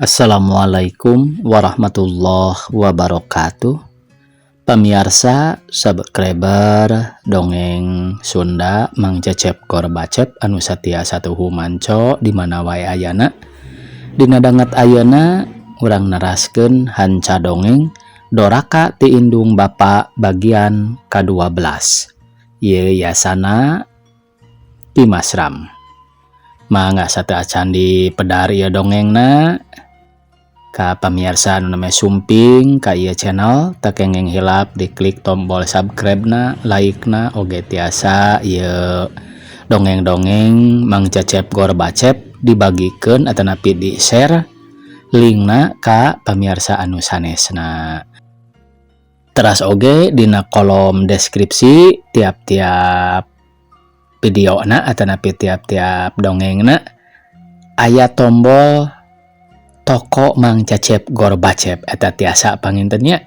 Assalamualaikum warahmatullahi wabarakatuh. Pamiarsa subscriber dongeng Sunda Mang Cecep Gorbacep anu satia satuhu manco di mana wae ayana. Dina danget ayeuna urang neraskeun hanca dongeng Doraka ti Indung Bapa bagian ka-12. Ieu yasana ti Masram. Mangga sateuacan dipedar ieu dongengna. Ka pamiarsa anu namanya sumping ka ieu channel teu kenging hilap diklik tombol subscribe na, like na, oge tiasa ieu dongeng-dongeng Mang Cecep Gorbacep dibagikeun atanapi di share linkna ka pamiarsa anu sanesna. Teras oge dina kolom deskripsi tiap-tiap videona atanapi tiap-tiap dongengna aya tombol toko Mang Cecep Gorbacep eta tiasa panginten nya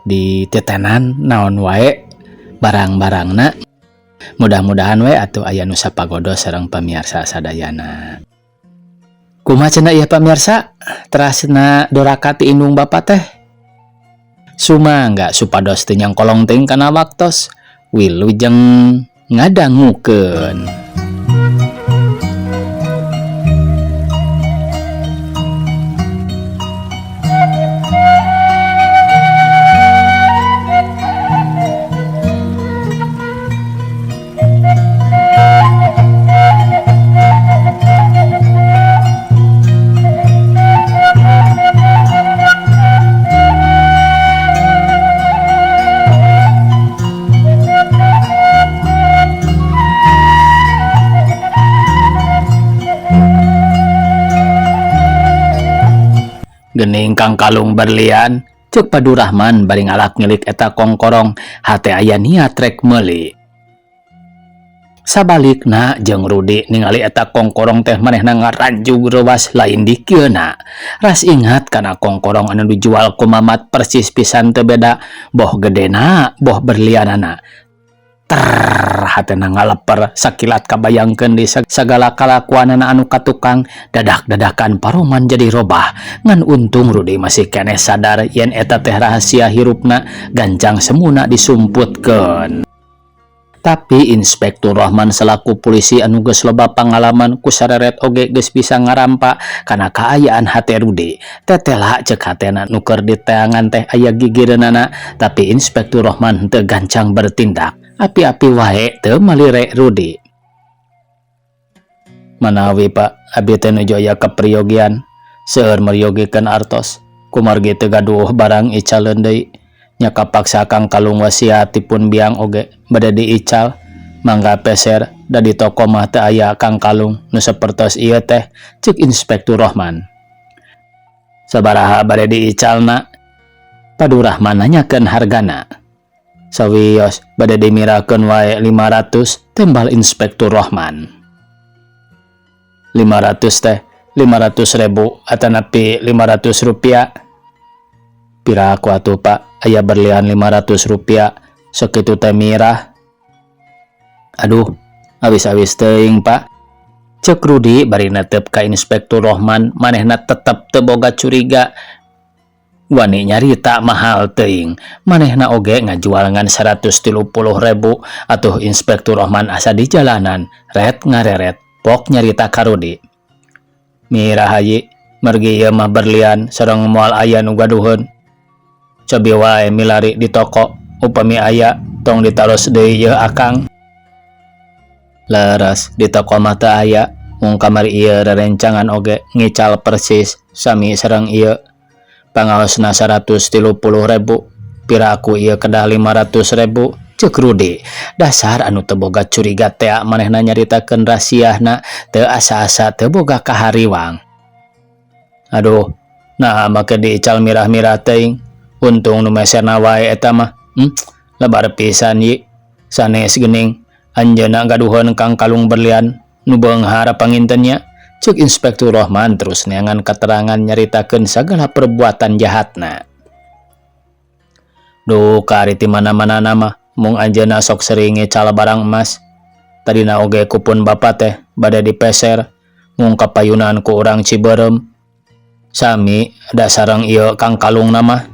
ditetenan naon wae barang-barangna. Mudah-mudahan we atuh aya nu sapagodos sareng pamiarsa sadayana. Kumaha cenah ieu pamiarsa terasna doraka ti indung bapa teh? Sumangga supados teu nyangkolong teuing kana waktos wilujeng ngadangukeun. Gening kang kalung berlian cek Padurahman bari ngalak ngilik eta kongkorong hate aya niat rek meuli. Sabalikna jeung Rudi ningali eta kongkorong teh manehna ngaranjug reuwas lain dikieuna. Ras ingat kana kongkorong anu dijual ku Mamat persis pisan teu beda boh gedena boh berlianana. Ter hatena ngaleper sakilat kabayangkeun di sagala kalakuanana anu katukang dadak-dadakan paroman jadi robah. Ngan untung Rudi masih keneh sadar yen eta teh rahasia hirupna gancang semuna disumputkeun. Tapi Inspektur Rahman selaku polisi anu geus loba pangalaman ku sareret oge geus bisa ngarampa kana kaayaan hate Rudi. Tetela cek hatena nu keur diteangan teh aya gigireunana, tapi Inspektur Rahman teu gancang bertindak. Api-api wae teu malire Rudi. Manawi Pak, abi teh nuju aya kapriyogian, seueur meryogikeun artos, kumargi teu gaduh barang icaleun deui. Nya kapaksa kang kalung wasiat tipun biang oge bade diical, mangga peser da di toko mah teu aya kang kalung nu sapertos ieu teh, cek Inspektur Rahman. Sabaraha bade diicalna? Padurahman nanyakeun hargana. Sawios bade dimirakeun wae 500, tembal Inspektur Rahman. 500 teh 500.000 atanapi 500 rupiah. Piraku atuh Pak, aya berlian 500 rupiah sakitu teh mirah. Aduh, awis-awis teuing Pak. Cek Rudi bari netep ka Inspektur Rahman, manehna tetep teu boga curiga. Wani nyarita mahal teuing, manehna oge ngajual ngan 130.000. Atuh Inspektur Rahman asa di jalanan, ret ngareret, pok nyarita ka Rudi. Mirah haji, mergi ieu mah berlian sareng moal aya nu gaduheun. Cobi wae milari di toko, upami aya tong ditaros deui yeuh akang. Leres di toko mah teu aya, mung kamari ieu rerencangan oge ngical persis sami sareng ieu. Pangaosna 130.000, piraku ieu kedah 500.000, cek Rudi. Dasar anu teu boga curiga tea manehna nyaritakeun rasiahna, teu asa-asa teu boga kahariwang. Aduh, nah make diical mirah-mirah teuing. Untung nu meserna wae eta mah. Lebar pisan yi. Sanes geuning anjeunna gaduheun kang kalung berlian nu beunghar panginten nya. Cek Inspektur Rahman terus neangan keterangan nyaritakeun sagala perbuatan jahatna. Duh, kari ti mana-mana nama mung anjeunna sok sering ngecal barang emas. Tadina oge kupun bapa teh bade dipeser mung kapayunan ku urang Ciberem. Sami da sareng ieu kangkalungna mah.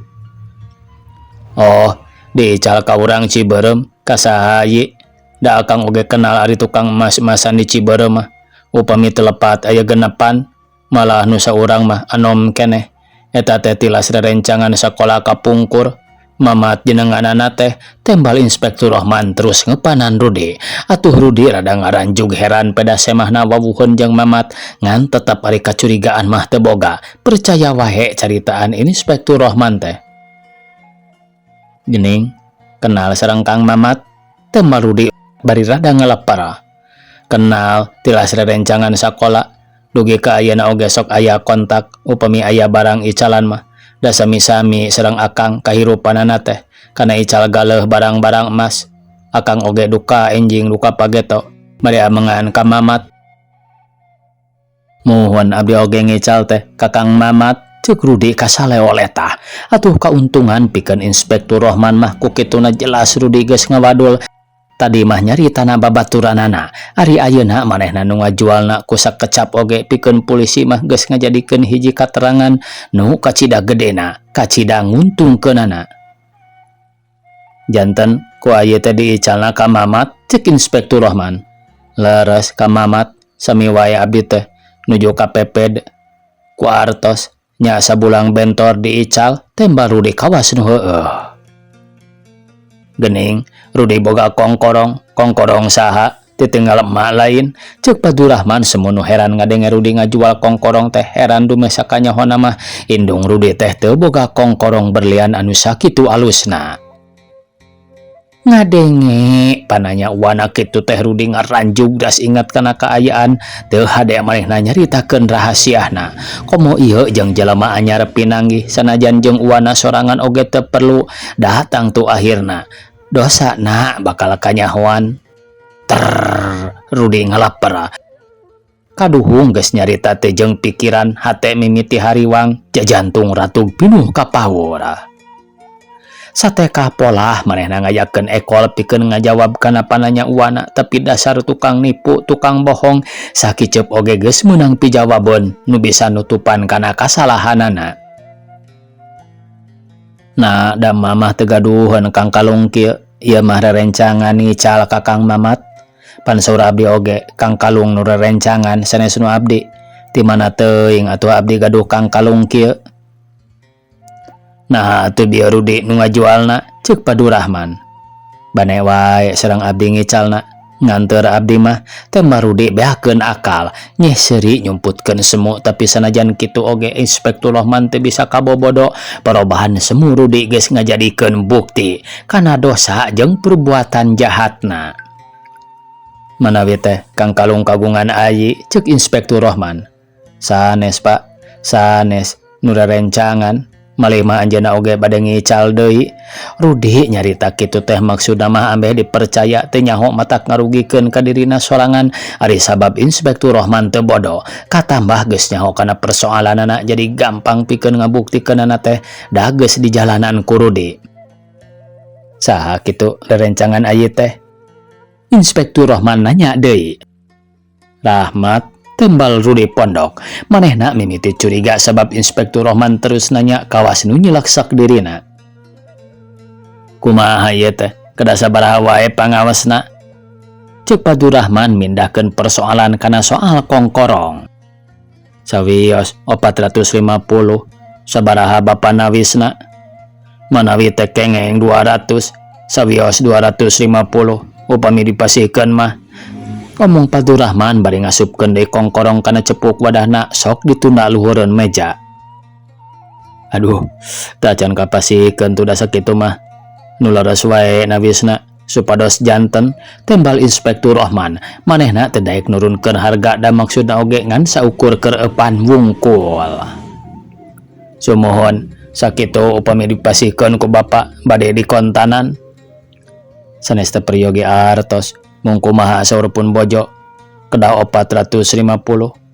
Oh, diical ka urang Cibeureum ka saha yi? Da akang oge kenal ari tukang emas-emasan di Cibeureum mah. Upami teu lepat aya genepan, malah nu saurang mah anom keneh. Eta teh tilas rerencangan sakola kapungkur. Mamat jenenganana teh, tembal Inspektur Rohman terus ngepanan Rudi. Atuh Rudi rada ngaranjug heran peda semahna wawuheun jeung Mamat, ngan tetep ari kacurigaan mah teu boga. Percaya wae caritaan Inspektur Rohman teh. Gening, kenal sareng Kang Mamat? Tembal Rudi bari rada ngaleper. Kenal tilas rerencangan sakola, dugi ka ayeuna oge sok aya kontak upami aya barang icalan mah. Da sami-sami sareng akang kahirupanana teh kana ical galeuh barang-barang emas. Akang oge duka enjing duka pageto bari amengan ka Mamat. Muhun abdi oge ngical teh ka Kang Mamat, ceuk Rudi kasaleo letah. Atuh kauntungan pikeun Inspektur Rohman mah ku kituna jelas Rudi geus ngawadul. Tadi mah nyaritana babaturanana, ari ayeuna manehna nu ngajualna ku sakecap oge pikeun polisi mah geus ngajadikeun hiji katerangan nu kacida gedena, kacida nguntungkeunana. Janten ku ayeuna teh diicalna ka Mamat, ceuk Inspektur Rohman. Leres ka Mamat, sami wae abdi teh nuju kapeped ku artos nya sabulang bentor diical, tembal Rudi kawas nu heueuh. Gening, Rudi boga kongkorong, kongkorong saha? Titinggal emak lain, ceuk Padurahman semu nu heran ngadenge Rudi ngajual kongkorong teh heran dumeh sakanyahona mah indung Rudi teh teu boga kongkorong berlian anu sakitu alusna. Ngadenge pananya wana kitu teh Rudi ngaranjug das ingat kana kaayaan teu hade manehna nyaritakeun rahasiana. Komo ieu jeung jelema anyar pinanggih sanajan jeung uwana sorangan oge teu perlu datang tu akhirna. Dosa na bakal kanyahoan. Ter Rudi ngalaper. Kaduhung geus nyarita teh jeung pikiran hate mimiti hariwang jajantung ratug pinuh kapawur. Satekah polah manehna ngayakeun ekol pikeun ngajawab kana pananya uwana, tapi dasar tukang nipu, tukang bohong, sakiceup oge geus meunang pijawabeun nu bisa nutupan kana kasalahanana. Nah, da mamah teu gaduheun kang kalung kieu, ieu mah rerencangan ngical ka Kang Mamat. Pan saur abdi oge kang kalung nu rerencangan sanes nu abdi. Ti mana teuing atuh abdi gaduh kang kalung kieu. Nah, atuh bieu Rudi nu ngajualna, ceuk Padurahman. Bane wae sareng abdi ngicalna, nganteur abdi mah, tembal Rudi beakeun akal. Nyeh seuri nyumputkeun semu tapi sanajan kitu oge Inspektur Rohman teu bisa kabobodo. Perobahan semu Rudi geus ngajadikeun bukti kana dosa jeung perbuatan jahatna. Manawi teh kang kalung kagungan ayi, ceuk Inspektur Rohman. Sanes, Pak, sanes nu rerencangan. Malih mah anjeunna oge bade ngical deui. Rudi nyarita kitu teh maksudna mah ambeh dipercaya teu nyaho matak ngarugikeun ka dirina sorangan ari sabab Inspektur Rohman teu bodoh. Katambah geus nyaho kana persoalanana jadi gampang pikeun ngabuktikeunana teh da geus di jalanan ku Rudi. Saha kitu rerencangan ayi teh? Inspektur Rohman nanya deui. Rahmat, tembal Rudi pondok. Manehna mimiti curiga sabab Inspektur Rohman terus nanya kawas nu nyelaksak dirina. Kumaha ieu teh? Kedah sabaraha wae pangawasna? Ceuk Padurahman mindahkeun persoalan kana soal kongkorong. Sawios 450 sabaraha bapa nawisna? Manawi teh kengeng 200, sawios 250 upami dipasihkeun mah. Omong Padurahman bari ngasupkeun deui kongkorong kana cepuk wadahna sok ditunda luhureun meja. Aduh, tacan kapasihkeun tuh da sakitu mah. Nu leres wae nawisna supados janten, tembal Inspektur Rohman. Manehna teu daek nurunkeun harga da maksudna oge ngan saukur keur eupan wungkul. Sumuhun sakitu upami dipasihkeun ku bapa bade dikontanan. Sanes teu peryogi artos mung kumaha saur pun bojo kedah 450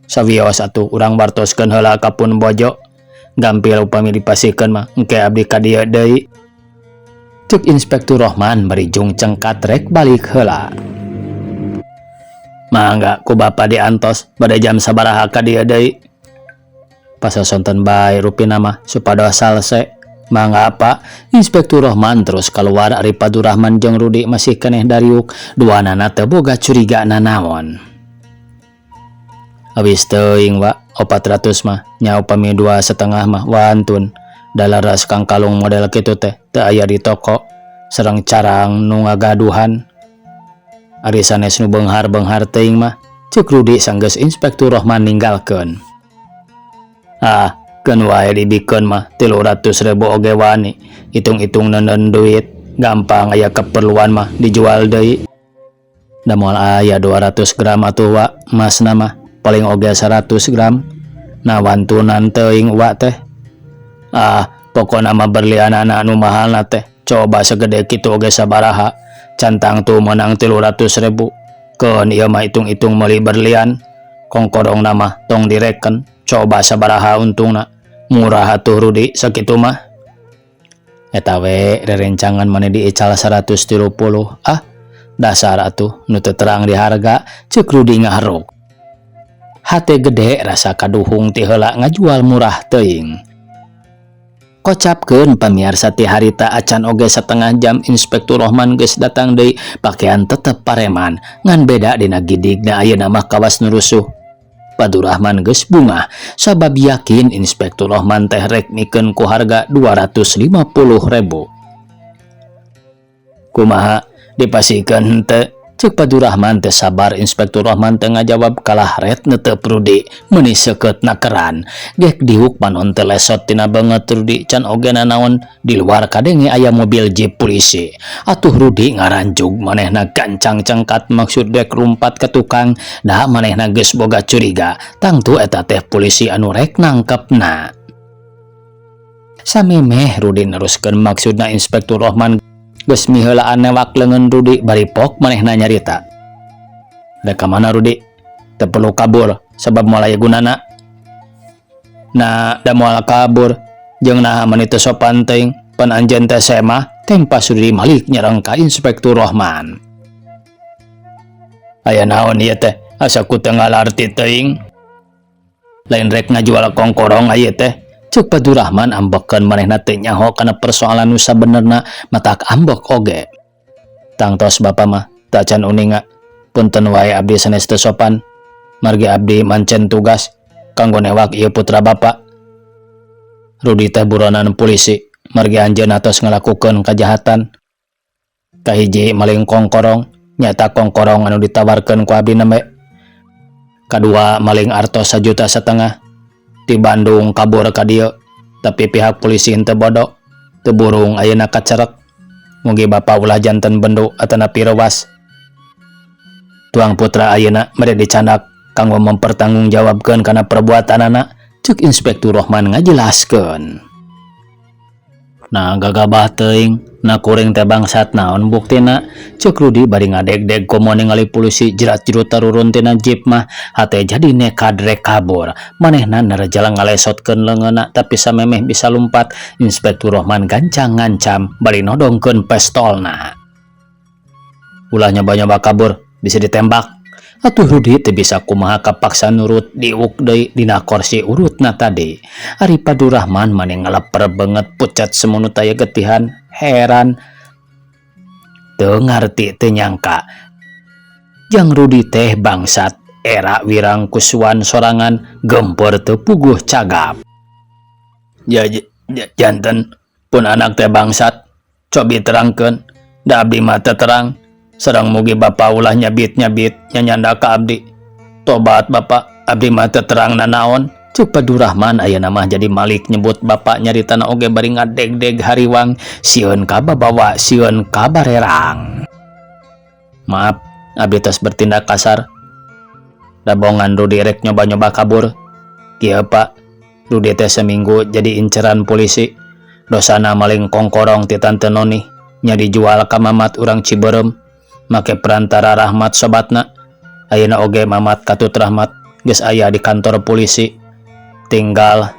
sawios atuh urang wartoskeun heula ka pun bojo. Gampil upami dipasihkeun mah engke abdi ka dieu deui, cek Inspektur Rohman bari jung cengkat rek balik heula. Mangga ku bapa diantos bade jam sabaraha ka dieu deui? Pasosonten bae rupina mah supados salse. Mangga Pak. Inspektur Rohman terus keluar ari Padurahman jeung Rudi masih keneh dariuk duanana teu boga curiga nanaon. Awis teuing wa 400 mah nya upami 2,5 mah wantun dalaras kangkalung model kitu teh teu aya di toko sareng carang nu ngagaduhan. Ari sanes nu beunghar-beunghar teuing mah ceuk Rudi sanggeus Inspektur Rohman ninggalkeun. Ah, keun wae dibikeun mah 300.000 oge wani hitung-hitung neundeun duit gampang aya keperluan mah dijual deui. Da moal aya 200 gram atuh wa emasna mah paling oge 100 gram. Nah wantunan teuing wa teh. Ah, pokona mah berlianana anu mahalna teh coba segede kitu oge sabaraha cantang tuh menang 300.000. Keun ieu mah hitung-hitung meuli berlian kongkorongna mah tong direken coba sabaraha untungna murah atuh Rudi sakitu mah. Eta we rerencangan maneh diical 130 ah dasar atuh nu teu terang di harga ceuk Rudi ngaharuk. Hate gede rasa kaduhung ti heula ngajual murah teuing. Kocapkeun pamiarsa ti harita acan oge setengah jam Inspektur Rohman geus datang deui pakaian tetep pareman ngan beda dina gidigna ayeuna mah kawas nu rusuh. Padurahman geus bungah sabab yakin Inspektur Rohman teh rek mikeun ku harga 250.000. Kumaha dipasihkeun henteu? Ceuk Padurahman teh sabar Inspektur Rohman teu ngajawab kalah ret netep Rudi meuni seukeut nakeran. Gek diuk panon teh lesot tina beungeut Rudi can oge nanaon di luar kadenge aya mobil jeep polisi. Atuh Rudi ngaranjug manehna gancang cengkat maksud dek rumpat ka tukang da manehna geus boga curiga tangtu eta teh polisi anu rek nangkepna. Samemeh Rudi neruskeun maksudna Inspektur Rohman geus miheulaan newak leungeun Rudi bari pok manehna nyarita. Rek ka mana Rudi? Teu perlu kabur sabab moal aya gunana. Nah, da moal kabur jeung naha mani teu sopan teuing pan anjeun teh semah tempas Rudi malik nyerang ka Inspektur Rohman. Aya naon ieu teh asa ku teu ngalarti teuing. Lain rek ngajual kongkorong ieu teh. Ceuk Padurahman ambekeun manehna teu nyaho kana persoalan nu sabenerna matak ambek oge. Tangtos bapa mah tacan uninga punten wae abdi sanes teu sopan margi abdi mancen tugas kanggo newak ieu putra bapa. Rudi teh buronan polisi margi anjeunna tos ngalakukeun kajahatan. Kahiji maling kongkorong nyata kongkorong anu ditawarkeun ku abdi nembe. Kadua maling artos 1,5 juta di Bandung kabur ka dieu tapi pihak polisi henteu bodoh teu burung ayeuna kacerek. Mugi bapa ulah janten bendu atanapi rewas. Tuang putra ayeuna mere dicandak kanggo mempertanggungjawabkeun kana perbuatanana ceuk Inspektur Rohman ngajelaskeun. Nah gagabah teuing na kuring teh bangsat naon buktina ceuk Rudi bari ngadegdeg komo ningali polisi jerat-jerut tarurun tina jeep mah hate jadi nekad rek kabur. Manehna narejala ngalesotkeun leungeunna tapi samemeh bisa lumpat Inspektur Rohman gancang ngancam bari nodongkeun pestolna. Ulah nyoba-nyoba kabur bisa ditembak. Atuh Rudi teu bisa kumaha kapaksa nurut diuk deui dina kursi urutna tadi. Ari Padurahman maneh ngaleper banget pucat semunut aya getihan heran. Teu ngarti teu nyangka. Jang Rudi teh bangsat era wirang kusuan sorangan gempur teu puguh cagap. Ja, ja, janten pun anak teh bangsat cobi terangkeun da abdi mah teu terang. Sareng mugi bapa ulah nyabit-nyabit nyanyanda ka abdi. Tobat bapa, abdi mah teu terang nanaon. Ceuk Padurahman ayeuna mah jadi malik nyebut bapak nyaritana oge bari ngadegdeg hariwang sieun ka babawa sieun ka barerang. Maaf, abdi tos bertindak kasar. Dabongan Rudi rek nyoba-nyoba kabur. Kieu Pak, Rudi teh seminggu jadi inceran polisi. Dosana maling kongkorong ti Tante Noni nya dijual ka Mamat urang Ciberem. Make perantara Rahmat sobatna. Ayeuna oge Mamat katut Rahmat geus aya di kantor polisi. Tinggal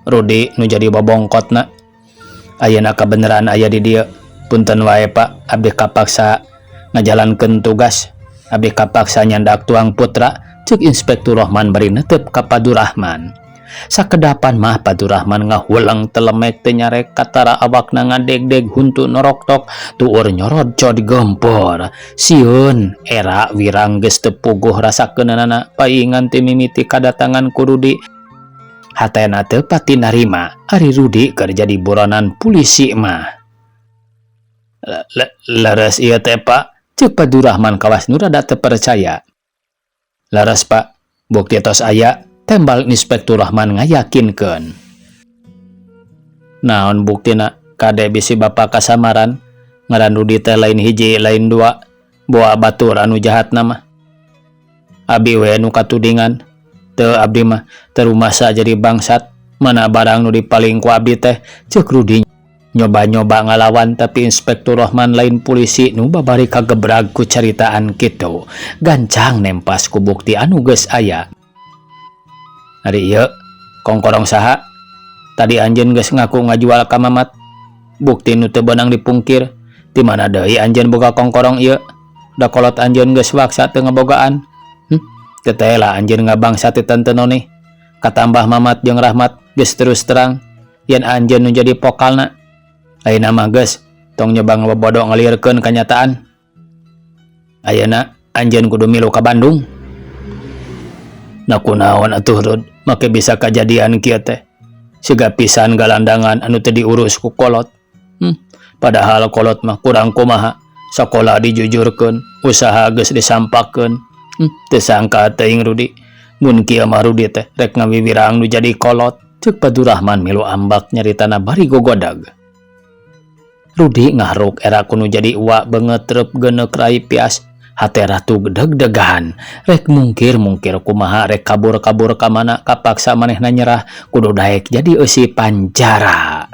Rudi nu jadi bobongkotna. Ayeuna kabeneran aya di dieu. Punten wae Pak, abdi kapaksa ngajalankeun tugas. Abdi kapaksa nyandak tuang putra ceuk Inspektur Rohman bari netep ka Padurahman. Sakedapan mah Padurahman ngahuleng telemek teu nyarek katara awakna ngadegdeg huntu noroktok tuur nyorod cod gempor. Sieun era wirang geus teu puguh rasakeunana paingan ti mimiti kadatangan ku Rudi. Hatena teu pati narima ari Rudi keur jadi buronan pulisi mah. Leres ieu teh Pak, ceuk Padurahman kawas nu rada teu percaya. Leres Pak, bukti tos aya, tembal Inspektur Rahman ngayakinkeun. Naon buktina kade bisi Bapak kasamaran, ngaran Rudi teh lain hiji lain dua, boa batur anu jahatna mah. Abi we nu katudingan, teu abdi mah teu rumasa jadi bangsat, mana barang nu dipaling ku abdi teh, ceuk Rudi nyoba-nyoba ngalawan tapi Inspektur Rahman lain pulisi nu babari kagebrag ku caritaan kitu. Gancang nempas ku bukti anu geus aya. Ari ieu kongkorong saha? Tadi anjeun geus ngaku ngajual ka Mamat. Bukti nu teu beunang dipungkir. Ti mana deui anjeun boga kongkorong ieu? Da kolot anjeun geus waksa teu ngabogaan. Teu teh lah anjeun ngabangsat ti tentenoni. Katambah Mamat jeung Rahmat geus terus terang yen anjeun nu jadi pokalna. Ayeuna mah geus tong nyoba ngabobodo ngalirkeun kanyataan. Ayeuna anjeun kudu milu ka Bandung. Nah kunaon atuh Rud, make bisa kajadian kieu teh. Siga pisan galandangan anu teu diurus ku kolot. Padahal kolot mah kurang kumaha, sakola dijujurkeun, usaha geus disampakeun. Teu sangka teuing Rudi, mun kieu mah Rudi teh rek ngawiwirang nu jadi kolot. Ceuk Padurahman milu ambak nyaritana bari gogodag. Rudi ngahruk era ku nu jadi uwa beungeut reup geuneuk rai pias. Hate ratu deg-degan. Rek mungkir-mungkir kumaha rek kabur-kabur ka mana kapaksa manehna nyerah kudu daek jadi eusi panjara.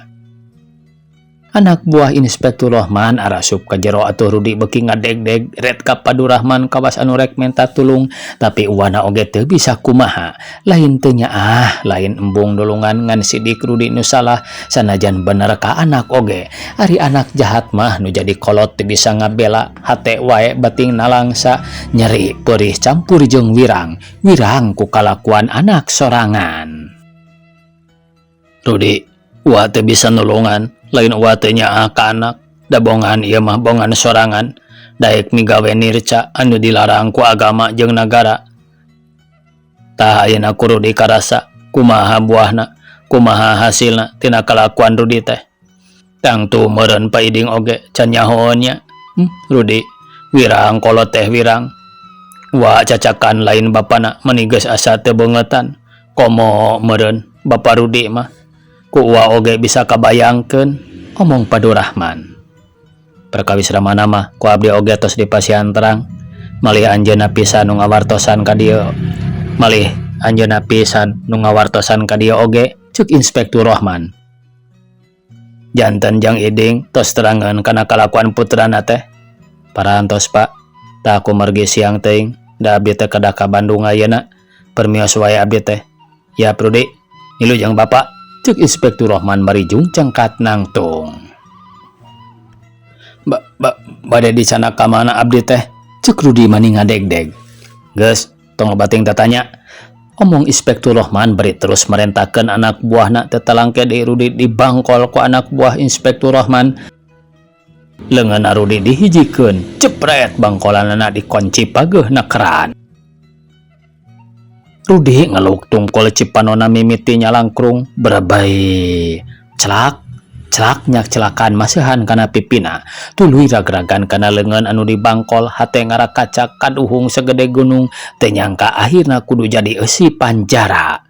Anak buah Inspektur Rohman arasup ka jero atuh Rudi beuki ngadegdeg ret ka Padurahman kawas anu rek menta tulung tapi uwana oge teu bisa kumaha. Lain teu nyaah, lain embung nulungan ngan sidik Rudi nu salah sanajan bener ka anak oge. Ari anak jahat mah nu jadi kolot teu bisa ngabela hate wae bating nalangsa nyeri peurih campur jeung wirang. Wirang ku kalakuan anak sorangan. Rudi, uwa teu bisa nulungan, lain uwa teu nyaah ka anak, da bongan ieu mah bongan sorangan, daek migawe nirca anu dilarang ku agama jeung nagara. Tah ayeuna ku Rudi karasa kumaha buahna, kumaha hasilna tina kalakuan Rudi teh. Tangtu meureun paiding oge can nyahoeun nya. Rudi, wirang kolot teh wirang. Wa cacakan lain bapana meni geus asa teu beungeutan. Komo meureun bapa Rudi mah. Ku uwa oge bisa kabayangkeun, omong Padurahman. Perkawis ramana mah ku abdi oge tos dipasihan terang. Malih anjeunna pisan nu ngawartosan ka dieu. Malih anjeunna pisan nu ngawartosan ka dieu oge, ceuk Inspektur Rohman. Janten Jang Iding tos terangeun kana kalakuan putrana teh. Parantos Pak, tah kumargi siang teuing, da abdi teh kedah ka Bandung ayeuna. Permios wae abdi teh. Ya Rudi, milu jeung Bapak, ceuk Inspektur Rohman bari jungcengkat nangtung. Ba, ba, bade dicandak ka mana abdi teh? Ceuk Rudi mani ngadegdeg. Geus, tong loba teuing tatanya. Omong Inspektur Rohman bari terus merentahkeun anak buahna teu talangke deui Rudi dibangkol ku anak buah Inspektur Rohman. Leungeunna Rudi dihijikeun, jepret bangkolanana dikunci pageuhna keran. Rudi ngeluk tungkul cipanona mimiti nyalangkrung berabai. Celak, celak nyak celakan masihan kana pipina. Tuluy ragragan kana leungeun anu dibangkol hate ngarakacak kaduhung segede gunung teu nyangka akhirna kudu jadi eusi panjara.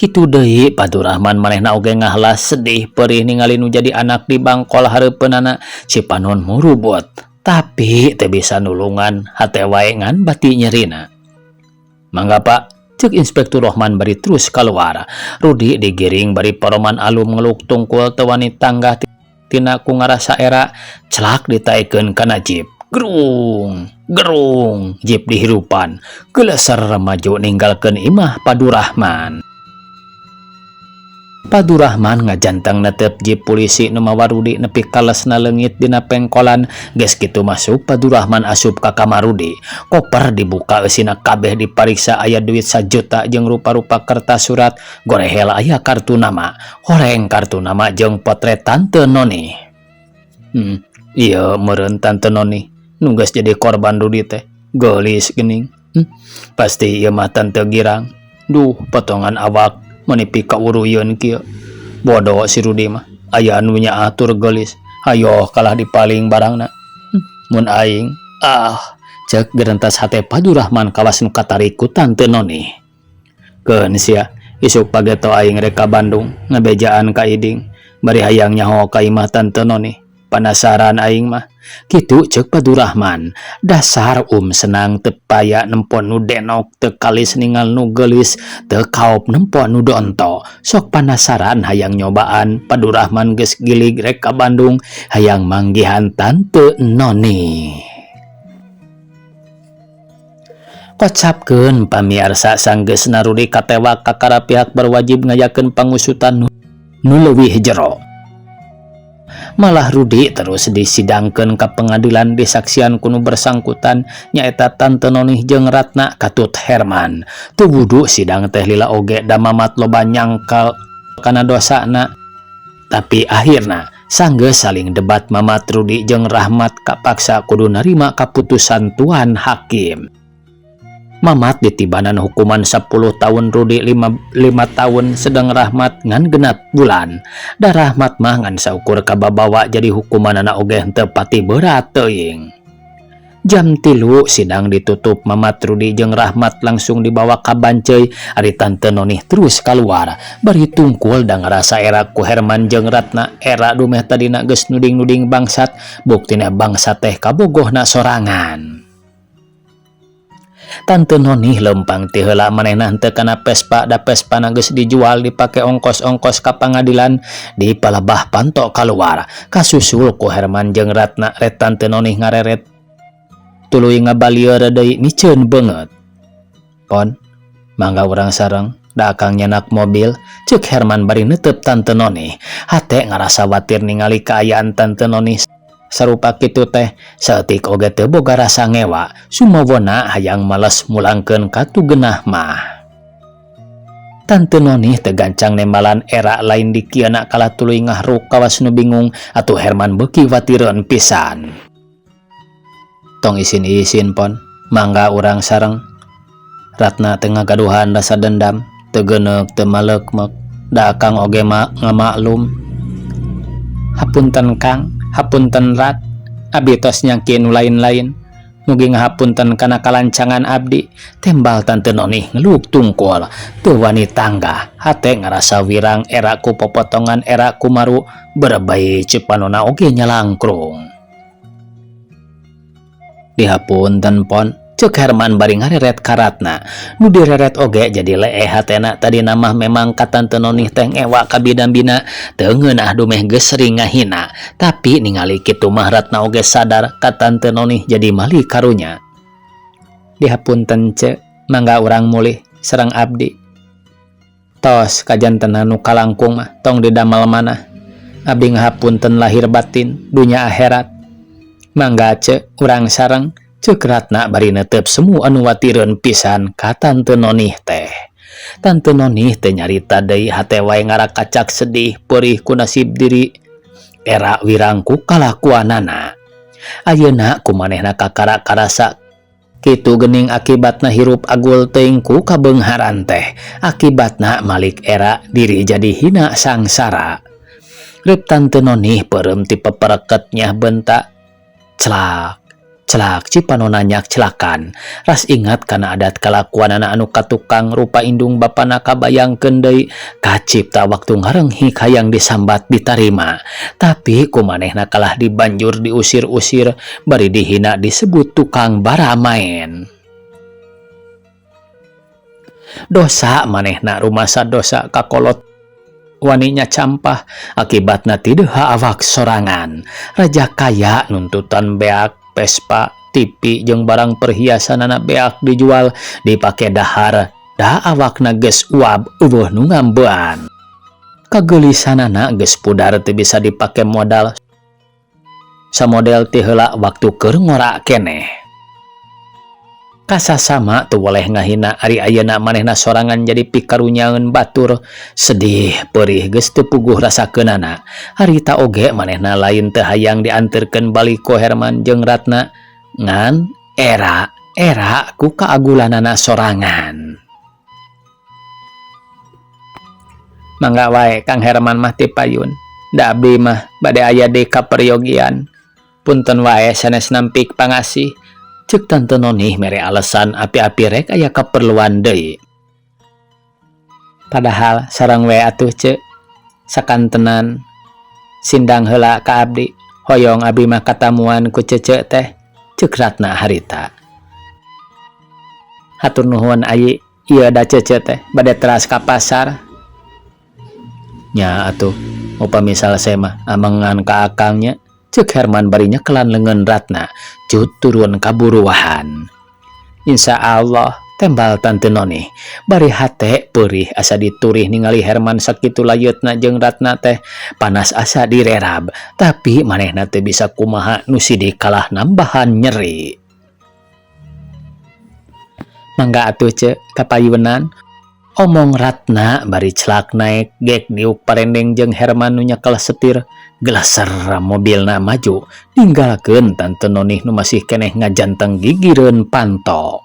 Kitu deui Padurahman manehna oge ngahlas sedih perih ningali nu jadi anak dibangkol hareupeunana cipanon murubot. Tapi teu bisa nulungan hate wae ngan bati nyerina. Mangga Pak, ceuk Inspektur Rohman bari terus kaluar. Rudi digiring bari poroman alum ngeluk tungkul teu wani tanggah tina ku ngarasa era celak ditaekeun kana jeep. Gerung, gerung, jeep dihirupan. Geleser maju ninggalkeun imah Padurahman. Padurahman ngajantang netep jeep pulisi nu mawa Rudi nepi ka lesna leungit dina pengkolan. Geus kitu masuk Padurahman asup ka kamar Rudi. Koper dibuka eusina kabeh dipariksa aya duit sajuta jeung rupa-rupa kertas surat gorehel aya kartu nama. Horeng kartu nama jeung potret Tante Noni. Ieu meureun Tante Noni nu geus jadi korban Rudi teh. Geulis geuning. Pasti ieu mah Tante Girang. Duh, potongan awak meuni pikauruyeun kieu. Bodoh si Rudi mah. Aya anu nyaah tur geulis. Hayoh kalah dipaling barangna. Mun aing, ah, cek gerentas hate Padurahman kawas nu katarik ku Tante Noni. Keun sia, isuk pageto aing rek ka Bandung ngabejaan ka Iding bari hayang nyaho ka imah Tante Noni. Panasaran aing mah. Kitu cek Padurahman. Dasar senang teu paya nempo nu denok, teu kalis ningal nu geulis, teu kaop nempo nu donto. Sok panasaran hayang nyobaan. Padurahman geus gilig rek ka Bandung hayang manggihan Tante Noni. Kocapkeun pamiarsa, sanggeusna Rudi katewak kakara pihak berwajib ngayakeun pangusutan nu leuwih jero. Malah Rudi terus disidangkeun ka pengadilan disaksian ku nu bersangkutan nyaeta Tante Nonih jeung Ratna katut Herman. Teu wudu sidang teh lila oge da Mamat loba nyangkal kana dosana. Tapi akhirna sanggeus saling debat Mamat, Rudi jeung Rahmat kapaksa kudu narima kaputusan tuan hakim. Mamat ditibanan hukuman 10 tahun, Rudi 5, 5 tahun, sedang Rahmat ngan 6 bulan. Da Rahmat mah ngan saukur kababawa, jadi hukumanana oge henteu pati berat teuing. Jam 3 sidang ditutup. Mamat, Rudi jeung Rahmat langsung dibawa ka Banceuy, ari Tante Nonih terus keluar bari tungkul da ngarasa era ku Herman jeung Ratna. Era dumeh tadina geus nuding-nuding bangsat, buktina bangsat teh kabogohna sorangan. Tante Nonih lempang ti heula, manehna henteu kana Vespa da Vespa geus dijual dipake ongkos-ongkos ka pangadilan. Di palebah panto keluar kasusul ku Herman jeung Ratna. Ret Tante Nonih ngareret tuluy ngabalieur deui miceun beungeut. "Pon, mangga urang sareng, da akang nyandak mobil," cek Herman bari netep Tante Nonih. Hate ngarasa watir ningali kaayaan Tante Nonih sarupa kitu teh. Saeutik oge teu boga rasa ngewa, sumowona hayang males mulangkeun ka tu genah mah. Tante Nonih teu gancang nembalan era lain dikieuna kalah tuluy ngahruk kawas nu bingung. Atuh Herman beuki watireun pisan. "Tong isin-isin, Pon, mangga urang sareng. Ratna teu ngagaduhan rasa dendam, teu geuneuk teu maleukmeuk, da akang oge ma ngamaklum." "Hapunten Kang, hapunten Rat, abdi tos nyangki nu lain-lain. Mugi ngahapunten kana kalancangan abdi," tembal Tante Nonih ngeluk tungkul. Teu wani tanggah, hate ngarasa wirang era ku popotongan era ku maru berebay ceuk panona oge nyalangkrung. "Dihapunten, Pon," cek Herman bari ngareret ka Ratna. Nu direret oge jadi leeh hatena. Tadina mah memang ka Tante Nonih teh ngewa kabina-bina, teu ngeunah dumeh geus sering ngahina. Tapi ningali kitu mah Ratna oge sadar ka Tante Nonih, jadi mali karunya. "Dihapunten, Ce, mangga urang mulih sareng abdi. Tos kajantenan nu kalangkung mah tong didamel manah. Abdi ngahapunten lahir batin dunya akhirat. Mangga, Ce, urang sareng," cek Ratna bari netep semu anu watireun pisan ka Tante Nonih teh. Tante Nonih teh nyarita deui, hate wae ngarakacak sedih perih ku nasib diri, era wirang ku kalakuanana. Ayeuna ku manehna kakara karasa kitu geuning akibatna hirup agul teuing ku kabeungharan teh. Akibatna malik era diri jadi hina sangsara. Reup Tante Nonih peureum ti pepereket nyah bentak. Celak celak cipanona nyak celakan. Ras ingat kana adat kalakuanana anu katukang, rupa indung bapana kabayangkeun deui, kacipta waktu ngarenghik hayang disambat ditarima, tapi ku manehna kalah dibanjur diusir-usir bari dihina disebut tukang baramaen. Dosa manehna rumasa dosa kakolot waninya campah, akibatna tideha awak sorangan. Raja kaya nuntutan beak, Vespa, TV jeung barang perhiasanana beak dijual dipake dahar, da awakna geus uab euweuh nu ngambean. Kageulisanana geus pudar teu bisa dipake modal samodel ti heula waktu keur ngora keneh. Kasasama teu woleh ngahina ari ayeuna manehna sorangan jadi pikarunyaeun batur. Sedih peurih geus teu puguh rasakeunana. Harita oge manehna lain teu hayang dianterkeun balik ku Herman jeung Ratna ngan era era ku kaagulanana sorangan. Mangga wae Kang Herman mah ti payun. Da abdi mah bade aya deui kaperyogian. Punten wae sanes nampik pangasih. Ceuk Tante Nonih mere alesan api-api rek aya kaperluan deui. Padahal sareng we atuh ce sakantenan sindang heula ka abdi. Hoyong abi mah katamuan ku cece teh. Ceuk Ratna harita. Hatur nuhun ayi, ieu da cece teh bade teras ka pasar. Nya atuh, upami salse mah amengan ka akang nya. Ceuk Herman bari nyekelan leungeun Ratna cut turun ka buruahan. Insya Allah tembal Tante Nonih bari hate peurih asa diturih ningali Herman sakitu layeutna jeung Ratna teh panas asa direrab tapi manehna teu bisa kumaha nu sidik kalah nambahan nyeri. Mangga atuh ce kapayunan omong Ratna bari celak naek gek diuk parendeng jeung Herman nu nyekel setir gelaser mobilna maju ninggalkeun Tante Nonih nu masih keneh ngajanteng gigireun panto.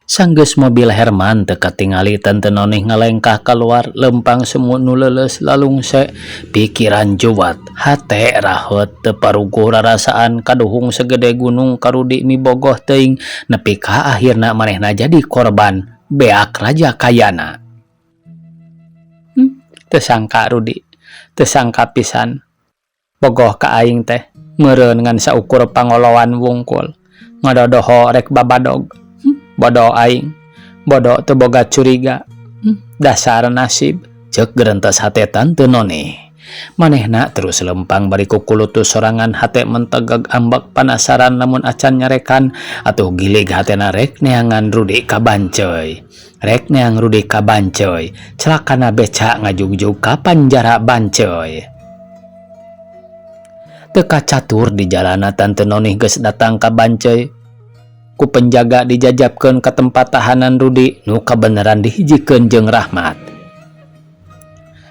Sanggeus mobil Herman teu katingali Tante Nonih ngalengkah kaluar lempang semu nu leuleus lalungse pikiran juwat hate raheut teu paruguh rarasaan kaduhung segede gunung ka Rudi mibogoh teuing nepi ka akhirna manehna jadi korban beak raja kayana. Teu sangka Rudi, teu sangka pisan bogoh ka aing teh meureun ngan saukur pangoloan wungkul ngadodoho rek babadog. Bodoh aing, bodoh teu boga curiga, dasar nasib ceuk gerentes hate Tante Nonih. Manehna terus lempang bari kukulutus sorangan hate mentegeg ambek panasaran lamun acan nyarekan atuh gilig hatena rek neangan Rudi ka Banceuy. Rek neang Rudi ka Banceuy, celakana beca ngajugjug ka panjara Banceuy. Teu kacatur di jalana Tante Nonih geus datang ka Banceuy. Ku penjaga dijajabkeun ka tempat tahanan Rudi nu kabeneran dihijikeun jeung Rahmat.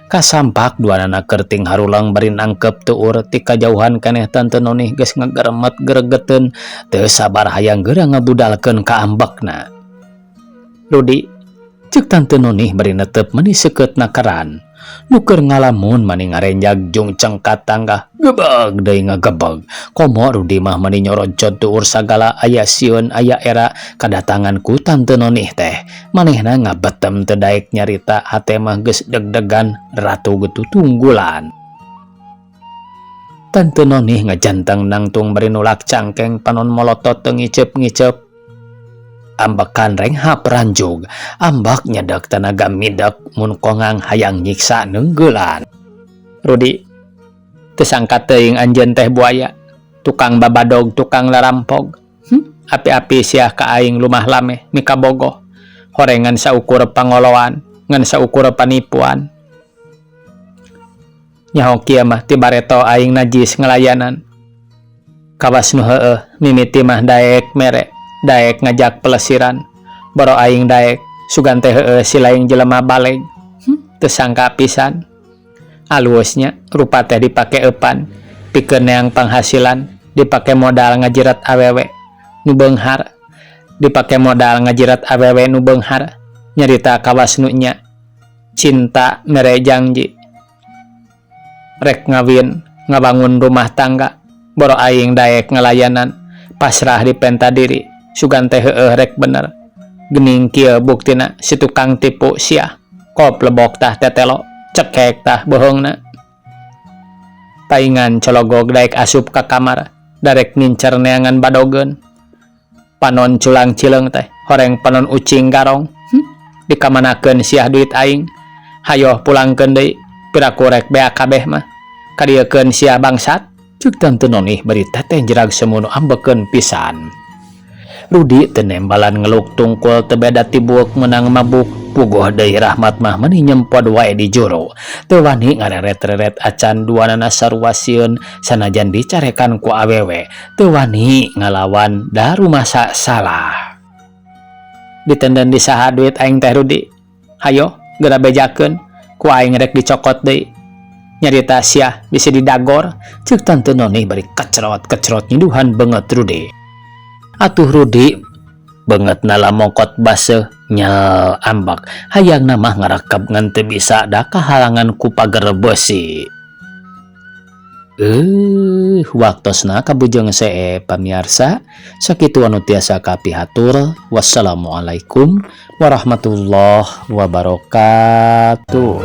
Kasampak duanana kerting harulang bari nangkep tuur ti kajauhan keneh Tante Nonih geus ngageremet geregeteun teu sabar hayang geura ngabudalkeun ka ambekna. Rudi, ceuk Tante Nonih bari netep meni seukeutna keran. Nu keur ngalamun mani ngarenjag jung cengkat tangga gebeg deui ngagebeg. Komo Rudi mah mani nyorocot tuur sagala aya sieun aya era kadatangan ku Tante Nonih teh. Manehna ngabetem teu daek nyarita hate mah geus deg-degan ratu getutunggulan. Tante Nonih ngajanteng nangtung bari nulak cangkeng panon molotot teu ngiceup-ngiceup. Ambekan renghap ranjug, ambek nyedek tenaga midek mun kongang hayang nyiksa neunggelan. Rudi, teu sangka teuing anjeun teh buaya, tukang babadog, tukang larampog. Api-api siah ka aing lumah lameh mikabogoh. Horeng ngan saukur pangoloan, ngan saukur panipuan. Nyaho kieu mah ti bareto aing najis ngalayanan. Kawas nu heueuh mimiti mah daek mere, daek ngajak pelesiran. Boro aing daek, sugan teh heueuh si laing jelema baleg. Teu sangka pisan. Alusnya rupa teh dipake eupan, pikeun neang panghasilan, dipake modal ngajirat awewe nu beunghar, dipake modal ngajirat awewe nu beunghar, nyarita kawas nu nya cinta mere janji. Rek ngawin, ngabangun rumah tangga, boro aing daek ngalayanan, pasrah dipenta diri, sugan teh heueuh rek bener. Gening kieu buktina si tukang tipu siah, kop lebok tah tetelo, cekek tah bohongna. Paingan cologog daek asup ka kamar, darek ngincer neangan badogeun. Panon culang cileung teh, horeng panon ucing garong. Dikamanakeun siah duit aing. Hayoh pulangkeun deui, piraku rek beak kabeh mah. Kadieukeun siah bangsat. Ceuk Tante Nonih bari teteh jerag semono ambekeun pisan. Rudi teu nembalan ngeluk tungkul teu beda ti bueuk meunang mabuk. Puguh deui Rahmat mah meuni nyempod wae di juru. Teu wani ngareret-reret acan duanana sarua sieun sanajan dicarekan ku awewe. Teu wani ngalawan da rumasa salah. Ditenden di saha duit aing teh Rudi? Hayo geura bejakeun ku aing rek dicokot deui. Nyarita sia bisi didagor, ceuk Tante Noni bari kecrot-kecrot nyiduhan beungeut Rudi. Atuh Rudi beungeutna lamongkot baseuh nyel ambek hayangna mah ngarekeb ngan teu bisa da kahalangan ku pager beusi. Waktosna kabujeng see pamiarsa sakitu anu tiasa kapihatur. Wassalamualaikum warahmatullahi wabarakatuh.